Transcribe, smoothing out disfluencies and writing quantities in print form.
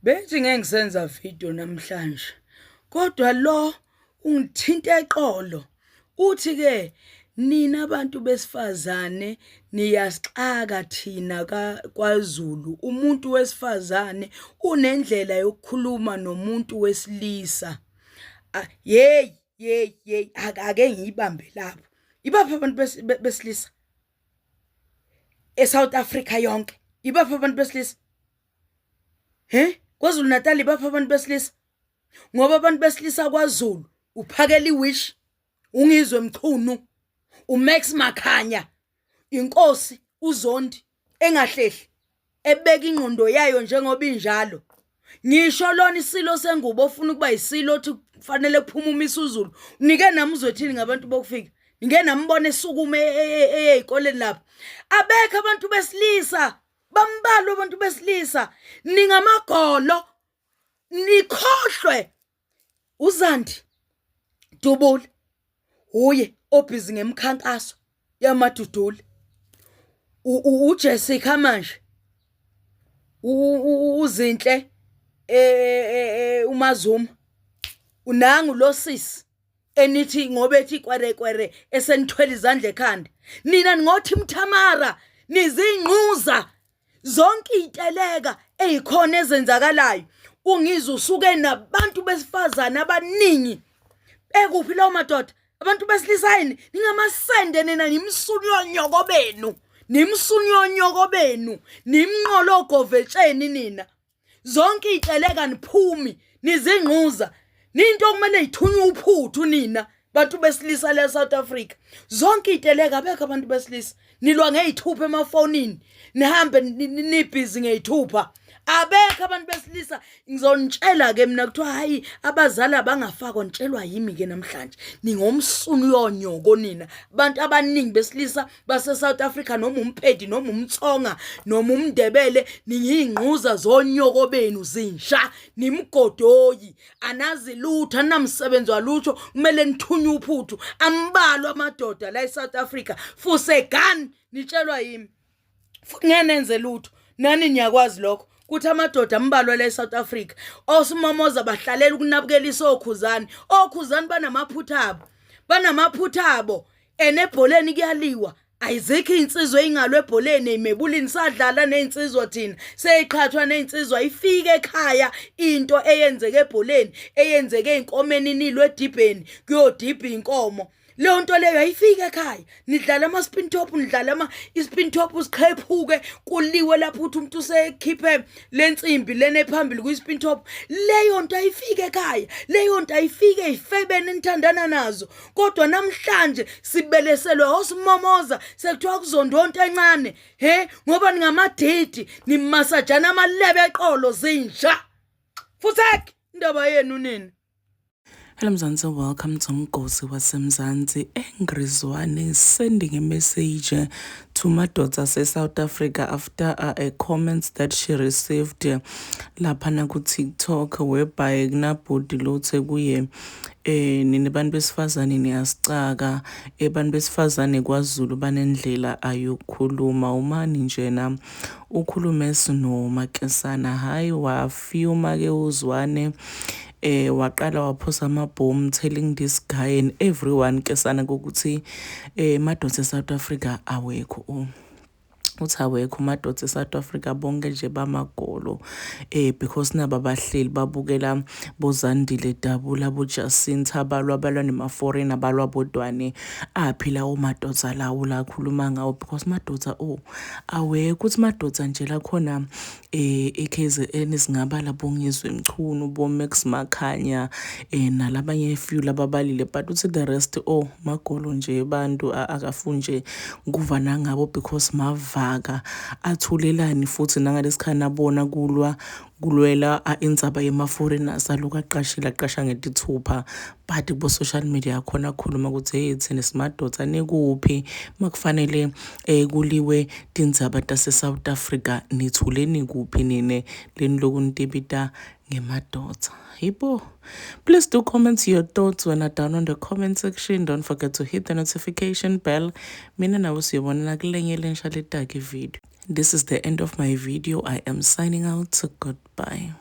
Bengithi ngeke ngisenza video namhlanje kodwa lo ungithinta eqolo. Uthi ke nina abantu besifazane niyasixaka thina kwaZulu. Umuntu wesifazane unendlela yokukhuluma nomuntu wesilisa. Hey hey hey, ake ngiyibambe lapho. Ibaphi abantu besilisa? ESouth Africa yonke. Ibaphi abantu besilisa? He? KwaZulu Natal ibaphi abantu besilisa? Ngoba abantu besilisa kwaZulu uphakela iwish, uNgizwe Mchunu, uMax Makhanya, inkosi uZondi engahlehli ebeka ingqondo yayo njengoba injalo. Ngisho lona isilo sengubo ofuna ukuba isilo othi kufanele kuphume uMisuzulu. Nike nami uzwethini ngabantu bokufika? Nike nambona esukume eyikoleni lapha. Abekho abantu besilisa, bambalwa abantu besilisa, ningamagolo, nikhohlwe uZandi Dubule uye obhizi ngemikhankaso yamadudule. UJessica manje uZinhle uMaZuma unangu lo sisi enithi ngoba ethi kwere kwere esenithwele izandla ekhanda. Nina ningothi Mthamara nizingquza zonke iy'teleka ey'khona ezenzakalayo. Ungizwe usuke nabantu besifazane abaningi. Ekuphi lawo madoda? Abantu besilisa yini? Ningamasende nina, nimsunu yonyoko benu, nimsunu yonyoko benu, nimnqolo ogovetsheni nina. Zonke iy'teleka niphumi nizingquza, ninto okumele yithunywe uphuthu nina bantu besilisa le South Africa. Zonke iy'teleka, abekho abantu besilisa. Nilwa ngey'thupha emafonini, nihambe nibhizi ngey'thupha. Abekho abantu besilisa. Ngizonitshela-ke mina, kuthiwa hhayi abazali abangafakwa, nitshelwa yimi-ke namhlanje. Ningomsunu yonyoko nina. Abantu abaningi besilisa base-South Africa, noma uMpedi noma uMtsonga noma uMndebele, ningiy'ngquza zonyoko benu zinsha, nimgodoyi, anazi lutho, anamsebenzi walutho, kumele nithunywe uphuthu. Ambalwa amadoda la e-South Africa. Fusegani, nitshelwa yimi. Futhi ngeke nenze lutho, nani niyakwazi lokho kuthi amadoda ambalwa la e-South Africa. Osimomoza bahlalela ukunabukelisa okhuzani. Okhuzani banamaphutha abo, banamaphutha abo. And ebholeni kuyaliwa, ayizikho iy'nsizwa ey'ngalwa ebholeni ey'mebulini. Sadlala ney'nsizwa thina, seyiqhathwa ney'nsizwa, ifike ekhaya into eyenzeke ebholeni, eyenzeke ey'nkomeni, nilwe edibheni, kuyodibha iy'nkomo. Leyo nto leyo ayifike ekhaya. Nidlala ama-spin top, nidlala ama i-spin top siqhephuke, kuliwe lapho uthi umuntu usekhiphe le nsimbi lena ephambili kwi-spin top. Leyo nto ayifike ekhaya, leyo nto ayifike ey'febeni enithandana nazo. Kodwa namhlanje sibeleselwe osimomoza, sekuthiwa kuzondwa onto encane. He, ngoba ningamadidi, nimasajana amalebe eqolo zinja. Futsek, indaba yenu nini. Hello Mzansi, welcome to Mgosi waseMzansi. Angry Zwane sending a message to madoda ase-South Africa after a comment that she received laphana ku-TikTok, whereby kunabhudi lothe kuye nina bantu besifazane niyasicaka, abantu besifazane kwaZulu banendlela ayokukhuluma, umani njena ukhulume sinoma kesana. Hayi, wafiyuma ke uZwane, waqala waphosa amabhomu, telling this guy and everyone kesana kokuthi madoda eSouth Africa awekho. Oh, uthi awekho madoda eSouth Africa, bonke nje bamagolo, because naba bahleli babukela boZandile Dabula, boJacinta balwa, balwa nema-foreign, abalwa bodwane. Aphi lawo madoda lawo la akhuluma ngawo? Because madoda, oh, awekho. Uthi madoda nje lakhona eKZN singabala boNgizwe Mchunu, bo-Max Makhanya, nalabanye few lababalile, but uthi the rest, oh, magolo nje bantu, akafuni nje kuva nangabo because mavaka athulelani. Futhi nangalesikhathi nabona kulwa kulwela indzaba yema-foreigners, aloku aqashile, aqasha ngetithupha, but kubo-social media khona akhuluma ukuthi hey, thina simadoda, nikuphi makufanele kuliwe tindzaba tase-South Africa? Nithuleni kuphi nine leni loku nitibita ngemadoda? Yibo, please do comment your thoughts when down on the comment section. Don't forget to hit the notification bell. Mina nawe siyobonana kulenye lensha letaki video. This is the end of my video. I am signing out. Goodbye.